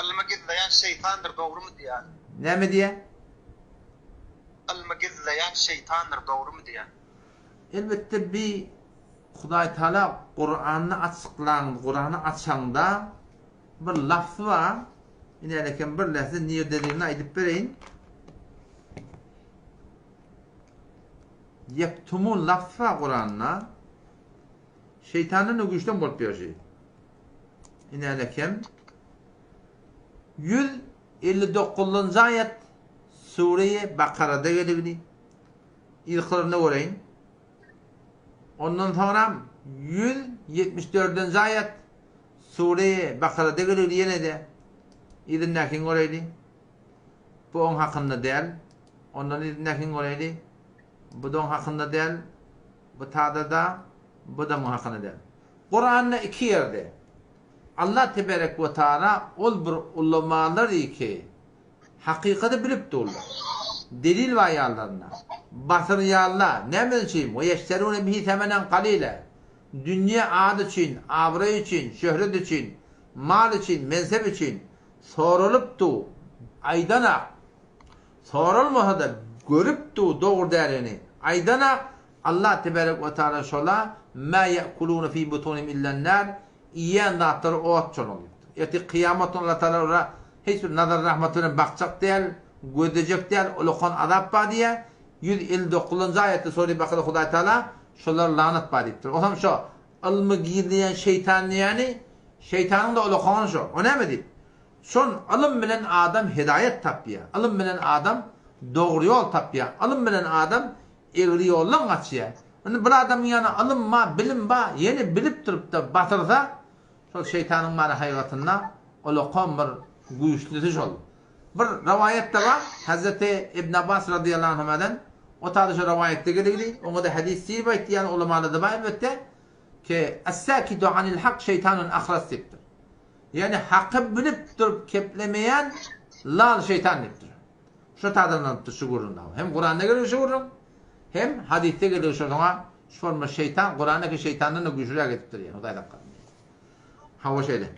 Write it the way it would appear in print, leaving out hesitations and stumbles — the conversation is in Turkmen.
Ylmy gizleýän şeýtandyr dogrymy diýýär. Näme diýýär? Ylmy gizleýän şeýtandyr dogrymy diýýär. Elbetde bi Hudaý Taala Kuranyny açyklaň, Kurany açaňda bir lafzy bar. Inälekem bir lafzy nirdedigini aýdyp bereýin. Ýektumun lafzy bar Kuranda. Şeýtandan-da güýçden bolup ýörşi. Inälekem 159-njy aýat Sure-i Bakarada geligini yzkylaryna göreýin. Ondan soňram 174-nji aýat Sure-i Bakarada geligini ýene-de yzyndakyny göreýli. Bu oň hakynda däl. Ondan yzyndakyny göreýli. Bu-da oň hakynda däl. Bu tada-da, bu-da muň hakynda däl. Kuranda iki ýerde Allah teberek we taala ol bir ulamalar ki, hakykady bilip durlar. Delil bar ýanlarynda. Basyrýarlar. Näme üçin? We ýeşterune bihi semenen kalile. Dünýe ady üçin, abraý üçin, şöhret üçin, mal üçin, mensep üçin soralyp dur. Aýdanak. Soralmasa-da görüp dur dogry dälini. Aýdanak. Allah teberek we taala şola, Mä ýe'kulune fî butunihim illen-nâr, iýýän zatlary ot şonuň diýipdir. Ertir kyýamat güni Allah taala olara hiç bir nazar rahmaty bilen bakjak däl, gözlejek däl, ulakan azap bar diýýär. 159-njy aýatda Sure-i Bakara Hudaý taala şolara lanat bar diýipdir. Onsoň şo ylmy gizleýän şeýtan diýýäni, şeýtanyň-da ulakany şo. O näme diýip? Şon ylym bilen adam hedaýat tapýar. Ylym bilen adam dogry ýol tapýar. Ylym bilen adam Egri ýoldan gaçýar. Indi bir adamyň ýanyna ylym bar, bilim bar, ýene bilip durup-da batyrsa, şol şeýtanyň bary haýbatynda olakan bir güýçlüsi şol. Bir rowaýat-da bar, Hezreti Ibn Abbas radyýallahu anhumadan, o taýda şo rowaýatda geligli, oňa-da hadys diýip aýtýan ulamalar-da bar elbetde, ki, Es-sakitu anil hak şeýtanun ahras diýipdir. Ýagny haky bilip durup keplemeýän lal şeýtan diýipdir. Şu taýdan alypdyr şu gürrüňi. Hem Kuranda geliyor şu gürrüň, hem hadysda geliyor şu soňa şu forma şeýtan Kurandaki şeýtandan da güýçlüräk edipdir ýa Hudaý saklasyn. Hawa şeýle.